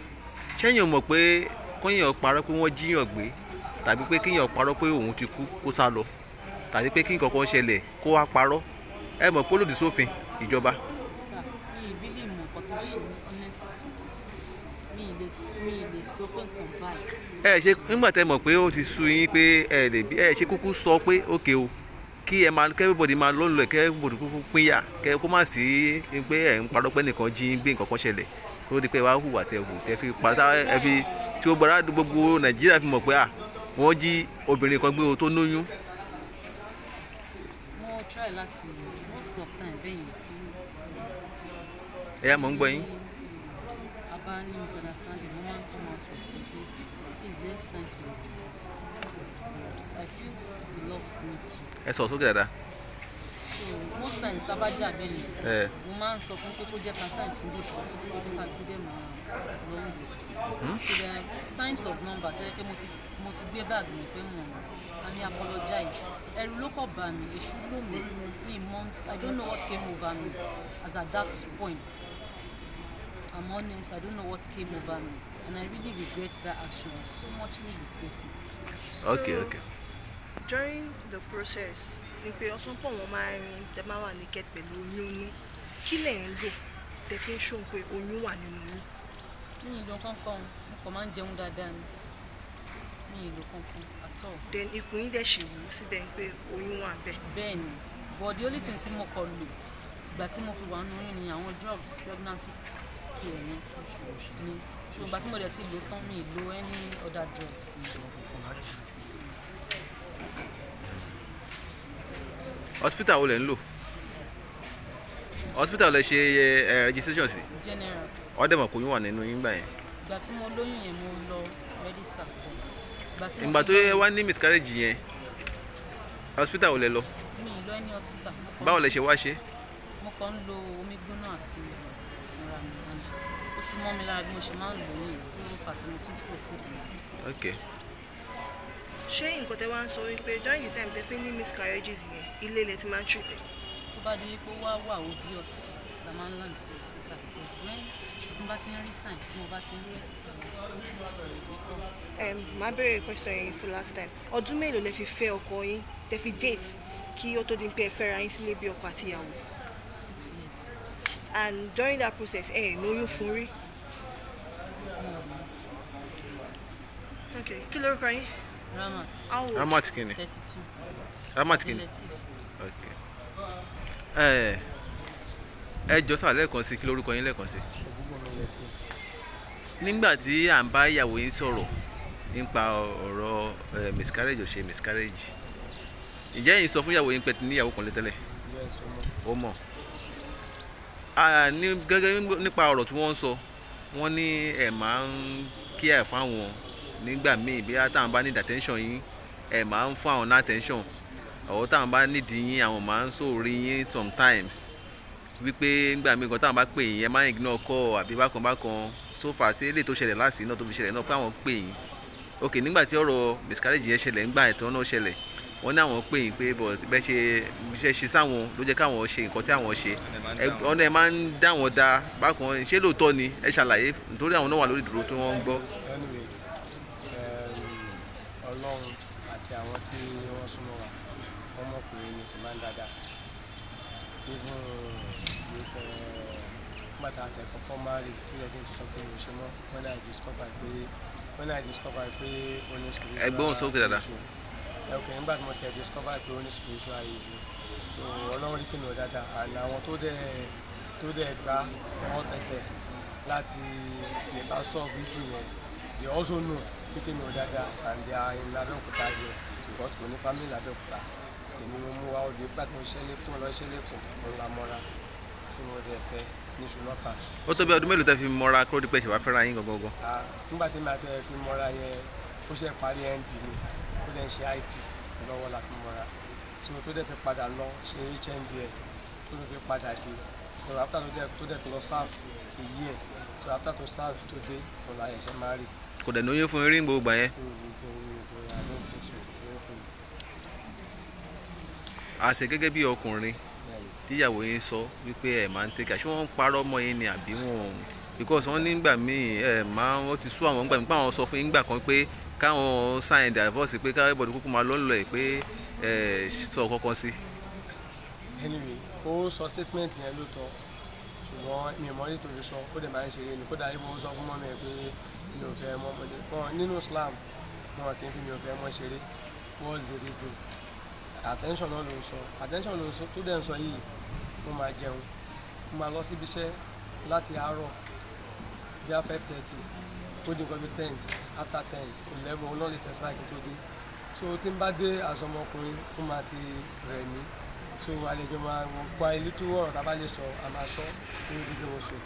B: Ṣẹ́yìn ò mọ̀ pé kóyàn parọ́ pé wọ́n jíyàn gbé, tàbí pé kíyàn parọ́ pé òun ti kú kó sá lọ, tàbí pé kí nǹkan kan ṣẹlẹ̀ kó wá parọ́, ẹ mọ̀ pé ó lòdì sófin ìjọba?
G: Sir, mi ì really mọ̀ nǹkan tó ṣe mí. Honestly speaking, mi ì lè sọ pé nǹkan báyìí.
B: Ẹ ṣe nígbà tẹ́ mọ̀ pé ó ti sú yín pé ẹ lè bí ẹ ṣe kúkú sọ pé ókè o, kí ẹ máa kí everybody máa lọ́nà ẹ̀, kí everybody kúkú pínyà, kẹ́ kó má sí pé ẹ̀ ń parọ́ pé nìkan jí ń gbé, nǹkan kan ṣẹlẹ̀, kó di pé wàá hùwà tẹ hù tẹ fi parọ́ ẹ fi tí ó gbọ́dọ̀ gbogbo Nàìjíríà fi mọ̀ pé à wọ́n jí obìnrin kan gbé o tó lóyún.
G: Mo try láti most of time bẹ́yìn tí
B: Ẹ yá, mọ̀ ń gbọ́ yín.
G: a bá ní misunderstanding, mo máa ń come out for free pé, please, let's sign for a divorce, but I feel he loves me too.
B: Ẹ sọ̀rọ̀ sókè dáadáa.
G: So most times tá a bá jà bẹ́yìn,
B: Ẹ
G: mo máa ń sọ fún pé kó jẹ́ ká sign fún divorce, kó jẹ́ ká gbé dẹ̀ máa lọ́wọ́. So there are times of number tẹ́lẹ̀ pé mo ti gbé báàgì mi pé mo a ní apologize. Ẹ̀rù ló kọ̀ bà mí, èṣù ló mi mi mọ̀. I don't know what came over me as at that point. I'm honest, I don't know what came over me, and I really regret that action. I so muchly regret it.
B: Okay.
F: During the process ni pé ọsán pọ̀, wọ́n máa ń rin tẹ máa wà naked pẹ̀lú oyún inú. Kí lẹ̀ ń lò tẹ fi ń ṣóhun pé oyún wà nínú yín?
G: Mi ì lo kankan, mo kàn máa ń jẹun dáadáa ni. Mi ì lo kankan at all.
F: Then ikùn yín dẹ̀ ṣì wú síbẹ̀ ń pé oyún wà ń bẹ̀?
G: Bẹ́ẹ̀ ni, but the only thing tí mo kọ lò ìgbà tí mo fi wà nínú oyún ni àwọn drugs, pregnancy care yẹn ni. So ìgbà tí mo dẹ̀ ti lò tán, mi ì lo any other drugs.
B: Hospital wo lẹ ń lò? Hospital lẹ ṣe ẹ registration sí?
G: General.
B: Ọdẹ mọ̀ kó yín wà nínú yín gbà yẹn?
G: Ìgbà tí mo lóyún yẹn, mo lọ register, but ìgbà tí mo
B: Ìgbà
G: fi
B: tó yẹ wá ní miscarriage yẹn, hospital wo lẹ lọ?
G: Mi ì lọ any hospital. Mo kàn
B: Báwo lẹ ṣe wá ṣe?
G: Mo kàn ń lo omi gbóná àti fúnra mi, and ó ti mọ́ mi lára bí mo ṣe máa ń lò ní ìlú ló fà tí mo tún proceed ní.
B: Ok.
F: Ṣé nǹkan tẹ wá ń sọ wípé during the time tẹ fi ní miscarriages yẹn, ilé ilẹ̀ ti máa ń treat ẹ̀?
G: Tó bá di wípé ó wá wà obvious la máa ń land sí hospital, because when tí n bá ti ń rí sign, tí mo bá ti ń rí ìgbẹ́kọ̀.
F: Màá béèrè question yẹn fún last time. Ọdún mélòó lẹ fi fẹ́ ọkọ yín, tẹ fi date, kí ó tó di pé ẹ fẹ́ra yín sílé bí ọkọ àti ìyàwó?
G: 6 years.
F: And during that process, ẹ ẹ̀ lóyún fún rí?
G: Mo ò ní.
F: Ok, kí lórúkọ yín?
G: Ramat.
F: How old?
B: Ramat kini?
G: 32.
B: Ramat kini?
G: Lateef.
B: Ok, ẹ ẹ jọ sà, lẹ́ẹ̀kan sí, kí lórúkọ yín lẹ́ẹ̀kan sí? Nígbà tí à ń bá ìyàwó yín sọ̀rọ̀ nípa ọ̀rọ̀ miscarriage, ò ṣe miscarriage, ǹjẹ́ yín sọ fún ìyàwó yín pé ti níyàwó kan lé tẹ́lẹ̀? Ó mọ̀. Ah, ní gẹ́gẹ́ nípa ọ̀rọ̀ tí wọ́n ń sọ, Wọ́n ní ẹ̀ máa ń care fáwọn nígbà míì, bí táwọn bá need attention yín, ẹ̀ máa ń fún àwọn ní attention, ọ̀ táwọn bá nídìí yín, àwọn máa ń sòrí yín sometimes, wípé nígbà míì kan táwọn bá pè yín, ẹ máa ń ignore call àbí bákan bákan. So far tí eléyìí tó ṣẹlẹ̀ láti náà tó fi ṣẹlẹ̀ náà pé àwọn pè yín. Ok, nígbà tí ọ̀rọ̀ miscarriage yẹn ṣẹlẹ̀, ńgbà ẹ̀tọ́ náà ṣẹlẹ̀, wọ́n ní àwọn pè yín pé but bẹ́ẹ̀ ṣe ṣe sáwọn ló jẹ́ káwọn ṣe nǹkan tí àwọn ṣe. Ọ̀nà ẹ̀ máa ń dá wọn dá bákan. Ṣé lóòótọ́ ni? Ẹ ṣàlàyé, nítorí àwọn náà wà lórí ìdúró tí wọ́n ń gbọ́.
C: Anyway, Ọlọ́run àti àwọn tí wọ́n súnmọ́ wa, wọ́n mọ̀ pé mi kì í máa ń dáadáa. Even with nígbà tá a tẹ̀ kọ́kọ́ marry, tó yẹ kí n ti sọ pé mi ò ṣe mọ́, when I discover pé ó ní spiritual
B: Ẹ gbóhùn sókè dáadáa.
C: issue. Ok, nígbà tí mo tẹ̀ discover pé ó ní spiritual issue, so Ọlọ́run rí kí mi ò dáadáa, and àwọn tó dẹ̀ gbá tọwọ́ tẹsẹ̀ láti lè bá solve issue yẹn, they also know pé kí mi ò dáadáa, and they are in Abẹ́òkúta here, because kò ní family l'Abẹ́òkúta. Èmi mo mú wa ó di nígbà tí mo ṣiṣẹ́ lẹ́kọ̀ọ́, lọ ṣiṣẹ́ lẹ́kọ̀ọ́, mo la mọ́ra tí mo dẹ̀ fẹ́ ní Ṣùlọ́kà.
B: Ó tó bí ọdún mélòó tẹ́ fi mọ́ra kó dípẹ́ ṣe wá fẹ́ra yín gangan gan?
C: Ah, nígbà tí màá tẹ̀ fi mọ́ra yẹn, ó ṣe parí ND ni, ó dẹ̀ ń ṣe IT lọ́wọ́ la fi mọ́ra. So tó dẹ̀ fi padà lọ ṣe HND ẹ̀, tó tó fi padà dé, so after tó dẹ̀ tó lọ serve a year, so after tó serve tó dé, mo la ẹ̀ṣẹ̀ máa rí.
B: Kò dẹ̀ lóyún fún yín rí gbogbo ìgbà yẹn?
C: I don't think so. Oyún fún mi.
B: Àṣẹ gẹ́gẹ́ bí ọkùnrin
C: Bẹ́ẹ̀ni.
B: tíyàwó yín sọ wípé ẹ máa ń take care, ṣé wọ́n ń parọ́ mọ́ yín ni àbí wọ́n? Because wọ́n nígbà míì ẹ máa wọ́n ti sú àwọn nígbà míì pé àwọn sọ fún yín nígbà kan pé káwọn sign divorce, pé káwọn everybody kúkú máa lọ́nlọ́ ẹ̀, pé ẹ sọ kankan sí.
C: Anyway, ó sọ statement yẹn lóòótọ́, ṣùgbọ́n mi ò mọ ní tòun sọ. Ó dẹ̀ máa ń ṣeré ni. Kódà ibo sọ fún mummy ẹ̀ pé mi ò fẹ́ mọ́ ọmọdé wọn. Nínú Islam, wọn kì í fi mi ò fẹ́ mọ́ ṣeré. What's the reason? Attention náà ló ń sọ, attention ló ń sọ. Tó dẹ̀ ń sọ yìí, mo máa jẹun, mo máa lọ síbi iṣẹ́ láti àárọ̀ bí i 5:30, ó di nǹkan bí 10, after 10, 11, ó náà lè tẹ̀síwájú kí n tó dé. So tí n bá dé, àsọmọkùnrin, ó máa ti rẹ̀ mí, so àlejò máa kọ́ ilé tó ọ̀rọ̀ tá a bá lè sọ, a máa sọ ní ibi tí mo sọ.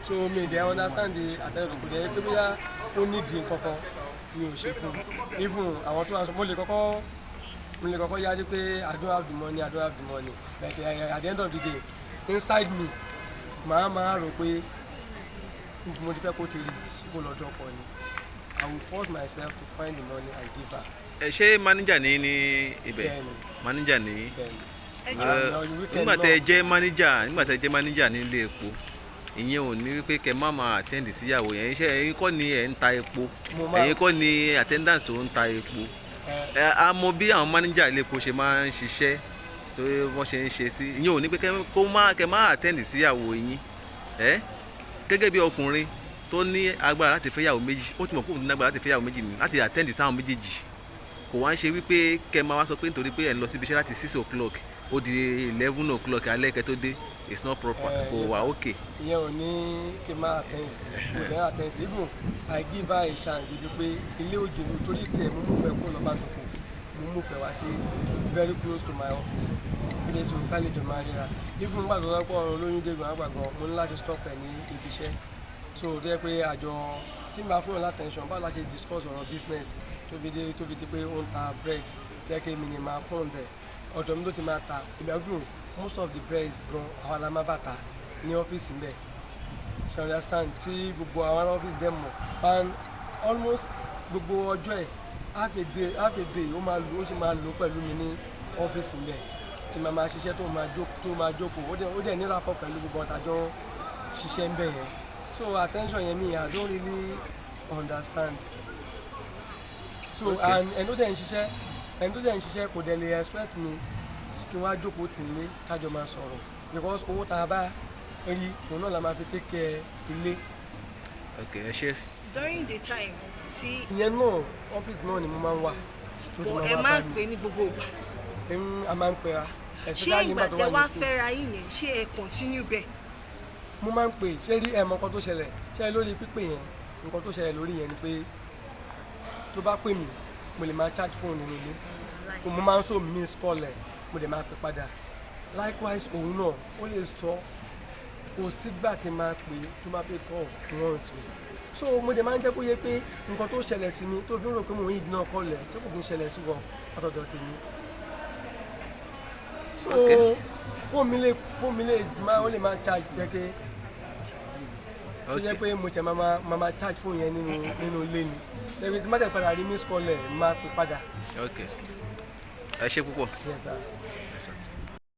C: So mi dẹ̀ understand the attention. Kò dẹ̀ pé bóyá ó nídìí kankan mi ò ṣe fún un. Even àwọn tó wà sọ, mo lè kọ́kọ́ yájú pé I don't have the money, I don't have the money, but at the end of the day, inside me, màá máa rò pé mo ti fẹ́ kó ti rí kó lọ́dọ̀ ọkọ ni. I will force myself to find the money and give her.
B: Ẹ ṣé, manager ní ní ibẹ̀?
C: Bẹ́ẹ̀ni.
B: Manager ní.
C: Bẹ́ẹ̀ni.
F: Ẹ
B: Ẹ,
F: jọ̀ọ́.
C: Weekend
B: nígbà tẹ
C: náà.
B: jẹ́ manager, nígbà tẹ jẹ́ manager nílé epo, ìyẹn ò ní wípé kẹ má máa attend síyàwó yẹn. Iṣẹ́ ẹ̀yin kọ́ ni ẹ̀ ń ta epo?
C: Mo máa-
B: Ẹ̀yin kọ́ ni attendance tó ń ta epo?
C: Ẹ.
B: Ẹ a mọ bí àwọn manager ilé epo ṣe máa ń ṣiṣẹ́, tó wọ́n ṣe ń ṣe sí. Ìyẹn ò ní pé kó má kẹ má attend síyàwó yín. Ẹ gẹ́gẹ́ bí ọkùnrin tó ní agbára láti fẹ́ yàwó méjì, ó ti mọ̀ pé òun ní agbára láti fẹ́ yàwó méjì ni láti attend sáwọn méjèèjì. Kò wá ń ṣe wípé kẹ máa wá sọ pé nítorí pé ẹ̀ ń lọ síbi iṣẹ́ láti 6 o'clock, ó di 11 o'clock alẹ́ kẹ́ tó dé. It's not proper.
C: Eh,
B: Kò
C: yes,
B: wà
C: sir.
B: okay.
C: Ìyẹn ò ní kí n máa attend sí, kò dẹ́ attend sí. Even I give her a chance gidi pé ilé òjìlú torí tẹ̀ mo mú fẹ́ kó lọ bá dòkó, mo mú fẹ́ wá sí very close to my office, ilé tí mo ká lè jọ máa ríra. Even nígbà tó lọ́pọ̀ ọ̀rọ̀ olóyún dé gan àgbà gan, mo ní láti stop ẹ̀ ní ibi iṣẹ́. So tó yẹ pé àjọ tí n bá fún wọn attention, báwo la ṣe discuss ọ̀rọ̀ business tó fi di pé ó ń ta bread, tó yẹ kí èmi ni máa fund ẹ̀, ọ̀dọ̀ mi ló ti máa ta. Ìgbà even most of the breads gan, àwa la máa bá ta ní ọ́fíìsì mbẹ̀ ṣe understand, tí gbogbo àwọn ará ọ́fíìsì dẹ̀ mọ̀. And almost gbogbo ọjọ́ ẹ̀, half a day ó máa lò, ó sì máa lò pẹ̀lú mi ní ọ́fíìsì mbẹ̀, tí màá máa ṣiṣẹ́, tó máa jókòó. Ó dẹ̀ ní rapport pẹ̀lú gbogbo ọ̀tàjọ́ ṣiṣẹ́ mbẹ̀ yẹn. So attention yẹn mi, I don't really understand. So and ẹni tó dẹ̀ ń ṣiṣẹ́ kò dẹ̀ lè expect mi kí wọ́n á jókòó tì ní kájọ máa sọ̀rọ̀, because owó tá a bá rí, òun náà la máa fi take care ilé.
B: Ok, ẹ ṣe.
F: During the time tí
C: Ìyẹn náà, ọ́fíìsì náà ni mo máa ń wà tó ti
F: bọ̀
C: máa
F: ẹ
C: wá
F: máa
C: bá
F: ń
C: mi.
F: pè ní gbogbo ìgbà?
C: A máa ń pera,
F: Ṣé
C: especially
F: ìgbà
C: nígbà tó
F: tẹ
C: wà
F: wá
C: ní school.
F: fẹ́ra yín yẹn, ṣé ẹ continue bẹ́ẹ̀?
C: Mo máa ń pè. Ṣé rí ẹ mọ nǹkan tó ṣẹlẹ̀? Ṣé lórí pípè yẹn, nǹkan tó ṣẹlẹ̀ lórí yẹn ni pé tó bá pè mí, mo lè máa charge phone nínú ilé, mo máa ń so miss call ẹ̀, mo lè máa pè padà. Likewise, òun náà ó lè sọ, kò sígbà tí máa pè tó máa pè call once rẹ̀. So mo dẹ̀ máa ń jẹ́ kó yé pé nǹkan tó ṣẹlẹ̀ sí mi tó fi ń rò pé mò ń ignore call ẹ̀, tí kò kí ń ṣẹlẹ̀ sí wọn látọ̀dọ̀ tèmi. So fóònù mi lè máa, ó lè máa charge jẹ́ pé tó jẹ́ pé mo tẹ̀ máa charge fóònù yẹn nínú ilé ni. Lẹ́yìn tí má tẹ̀ padà rí miss call ẹ̀, máa pè padà.
B: Ok, ẹ ṣé púpọ̀.
C: Yes, sir.
B: Yes, sir.